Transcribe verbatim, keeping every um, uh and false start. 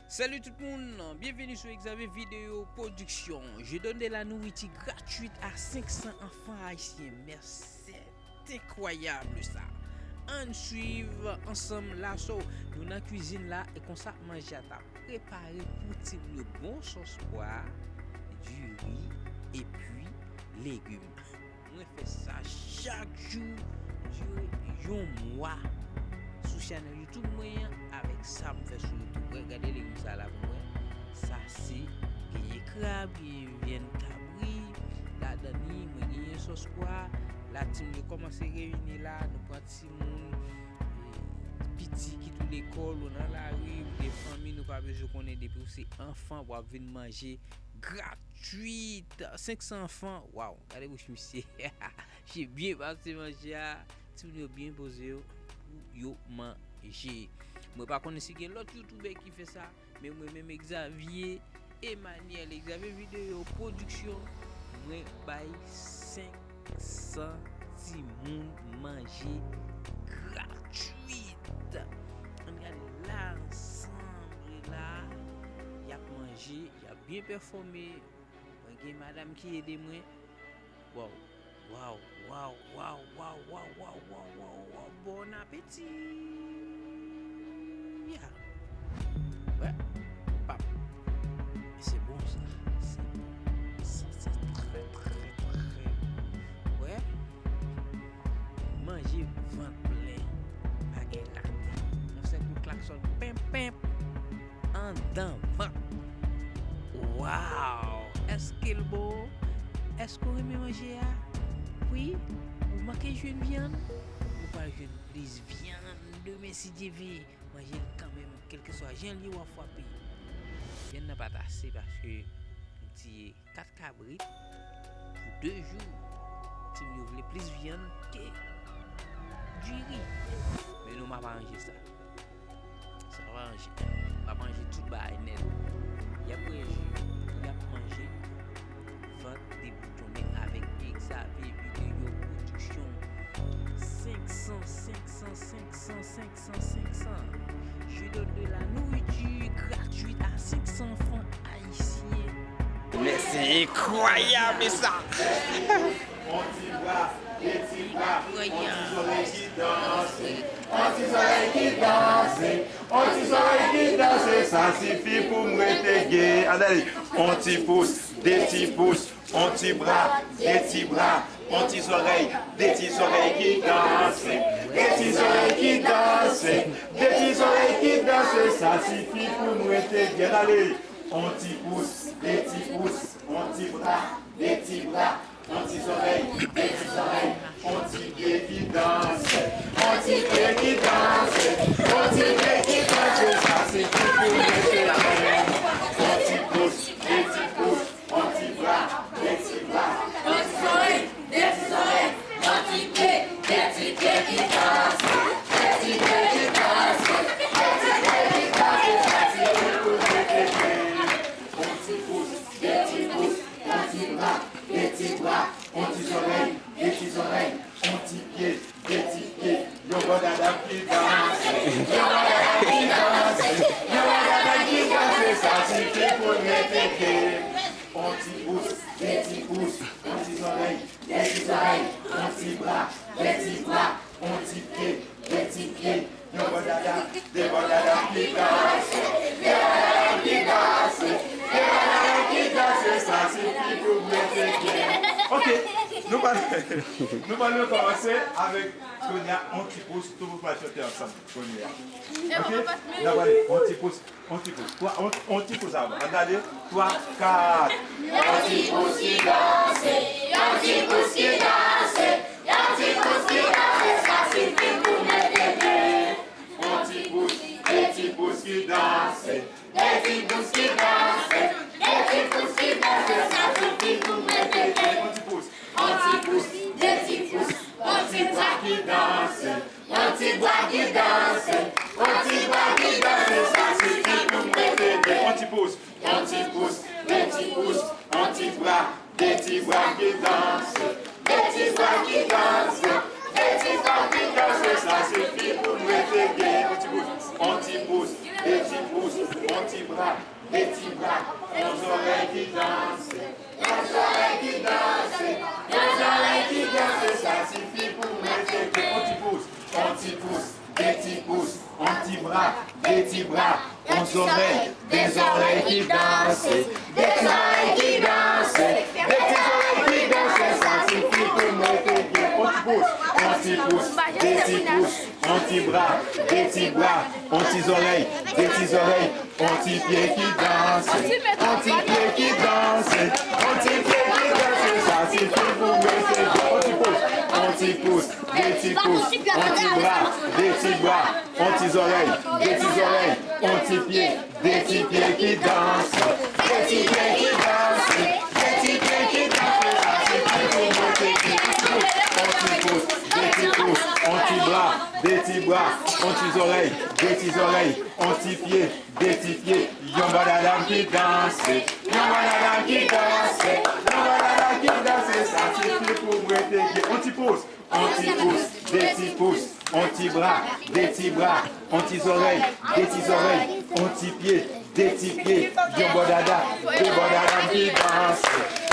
Salut tout moun, bienvenue sur Xavier Vidéo Production. Je donne de la nourriture gratuite à cinq cents enfants haïtiens. Mais c'est incroyable ça. Ann swiv ansanm la so. Nou nan kwizin la e konsa manje a ta prepare pou timoun yo. Bon sòs pwa, diri, epi legim. Mwen fè sa chak jou, dire yon mwa sou chanèl YouTube mwen an avèk sa m fè sou YouTube. Wè, gade legim sa la pou mwen. Sa se genyen krab, genyen vyann kabri, ladan li mwen genyen sòs pwa. La timoun yo kòmanse reyini la, nou pran timoun, e, piti ki tou lekòl ou nan lari, ou gen fanmi, nou pa bezwen konnen depi ou se anfan, w ap vin manje gratuit. Senk san anfan, waw, gade bouch misye. Misye byen pase manje a, timoun yo byen poze yo pou yo manje. Mwen pa konnen si gen lòt youtubè ki fè sa, men mwen menm Xavier Emmanuel, Xavier Vidéo Production, mwen bay senk san timoun manje gratuit. Ann gade la ansanm la, y ap manje, y ap byen pèfòme. Mwen gen madanm ki ede mwen. Waw, waw, waw, waw. Bon apeti. Ya. Wè. Pap. Se bon sa. Se bon. Sa se trè, trè, trè. Wè. Manje vant plen. Pa gen rate. Yon sèl kout klaksòn. Penp, penp. Andan vant. Waw! Èske l bon? Èske w renmen manje a? Wi? Ou manke jwenn vyann? Ou pral jwenn plis vyann demen si Dye vle. Manje l kanmenm, kèlkeswa jan l ye w ap frape. Vyann nan pa t ase paske m tiye kat kabrit pou de jou. Timoun yo vle plis vyann ke diri. Men nou m ap aranje sa. Sa va ranje. M ap manje tout bagay nèt. Y ap manje, y ap manje. Vant deboutonnen avèk Xavier Vidéo Production. Senk san, senk san, senk san, senk san, senk san. Je donne de la nourriture gratuite à cinq cents enfants haïtiens. Men se enkwayab sa. On ti bra, de ti bra, on ti zòrèy ki danse. On ti zòrèy ki danse, on ti zòrèy ki danse, sa sifi pou m rete gen. Adale, on ti pous, de ti pous, on ti bra, de ti bra, on ti zòrèy, de ti zòrèy ki danse, de ti zòrèy ki danse, de ti zòrèy ki danse, sa sifi pou m rete gen. Adale, on ti pous, de ti pous, on ti bra, de ti bra, on ti zòrèy, de ti zòrèy, on ti pye ki danse, on ti pye ki danse, on ti pye ki danse, sa sifi pou mete la men. On ti pous, de ti pous, on ti bra, de ti bra, on ti zòrèy, de ti zòrèy, on ti pye, de ti pye ki danse, de ti pye ki danse, de ti pye ki danse, sa sifi pou mete la men. On ti pous, de ti pous, on ti bra, de ti bra, on ti zòrèy, de ti zòrèy, on ti pye, de ti pye, yon bò dada ki danse, yon bò dada ki danse, yon bò dada ki danse, sa sifi pou n rete pye. On ti pous, de ti pous, on ti zòrèy, de ti zòrèy, on ti bra, de ti bra, on ti pye, de ti pye, yon bò dada, de bò dada ki danse, de bò dada ki danse, de bò dada ki danse, sa sifi pou mete gen. Ok, nou pral, nou pral rekòmanse avèk kounye a on ti pous, tout moun pral chante ansanm kounye a. Ok, n ap pale on ti pous. On ti pous. Twa, on, on ti pous avan. Ann gade. Twa, kat. On ti pous ki danse, on ti pous ki danse, on ti pous ki danse, sa sifi pou mete gen. On ti pous, de ti pous ki danse, de ti pous ki danse, de ti pous ki danse, sa sifi pou mete gen. On ti pous. On ti pous, de ti pous, on ti bra ki danse, on ti bra ki danse, on ti bra ki danse, sa sifi pou mete gen. On ti pous. On ti pous, de ti pous, on ti bra, de ti bra ki danse, de ti bra ki danse, de ti bra ki danse, sa sifi pou mete gen. On ti pous, on ti pous. De ti pous, yon ti bra, de ti bra, yon zòrèy ki danse. Yon zòrèy ki danse, yon zòrèy ki danse, sa sifi pou mwen te gen. Yon ti pous, yon ti pous, de ti pous, yon ti bra, de ti bra, yon zòrèy, de zòrèy ki danse. De zòrèy ki danse, de ti zòrèy ki danse, sa sifi pou mwen te gen. Yon ti pous, yon ti pous, de ti pous, yon ti bra, de ti bra, yon ti zòrèy, de ti zòrèy, yon ti pye ki danse, yon ti pye ki danse, yon ti pye ki danse, sa sifi pou mwen te gen. Yon ti pous, yon ti pous, de ti pous, yon ti bra, de ti bra, yon ti zòrèy, de ti zòrèy, yon ti pye, de ti pye ki danse, de ti pye ki danse, de ti pye ki danse, sa sifi pou mwen te gen. Yon ti pous, yon ti pous, de ti pous, yon ti bra, de ti bra, yon ti zòrèy, de ti zòrèy, yon ti pye, de ti pye, yon bò dada m ki danse, yon bò dada m ki danse, yon bò dada m ki danse, sa sifi pou mwen te gen. Yon ti pous, yon ti pous, de ti pous, yon ti bra, de ti bra, yon ti zòrèy, de ti zòrèy, yon ti pye, de ti pye, yon bò dada, de bò dada m ki danse.